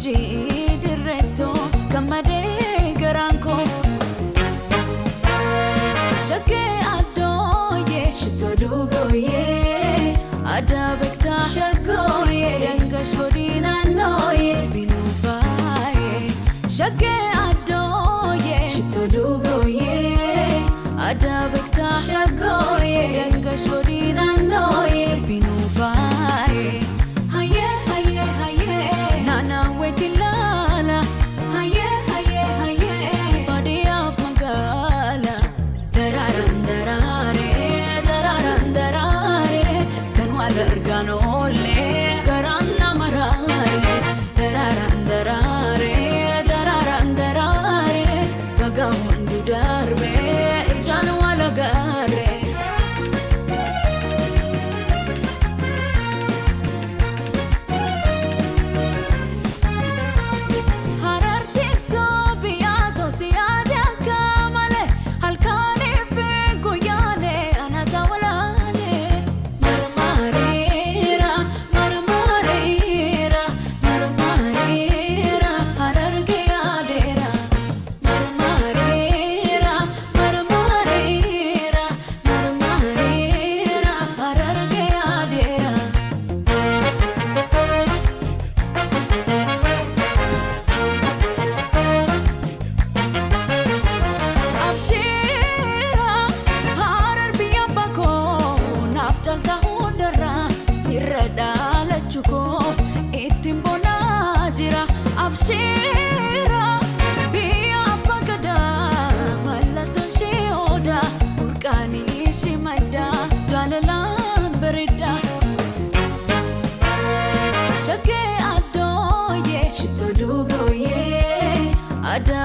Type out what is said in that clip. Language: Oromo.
Gujii dirreettoo gammadee garaan koo. Shaggee addooyee shittoo dubrooyee adda beektaa shaggooyee dangash godii naannooyee binuu faayee. Shaggee addooyee shittoo dubrooyee adda beektaa shaggooyee dangash godii naannooyee binuu faayee. Hayyee hayyee hayyee naannaa weetti laala hayyee hayyee hayyee baadiyyaaf magaala. Daraaraan daraaree daraaraan daraaree kan wal argaan oollee garaan nama raaree. Daraaraan daraaree daraaraan daraaree baga hundi darbee ijaan wal agarree. Hararteettoo biyyaa toosi yaada akka malee halkaanii fi guyyaalee anata walaalee. Marmaareera marmaareera marmaareera hararge yaadeera. Marmaareera marmaareera marmaareera hararge yaadeera. Abshiira harar biyya bakoo naaf caalta hundarra sirra dhaalachuu koo ittiin boonaa jira. Abshiira biyya abbaa gadaa mallattoon ishee odaa burqaan ishee maddaa jaalalaan bareeda. Shaggee addooyee shittoo dubrooyee adda.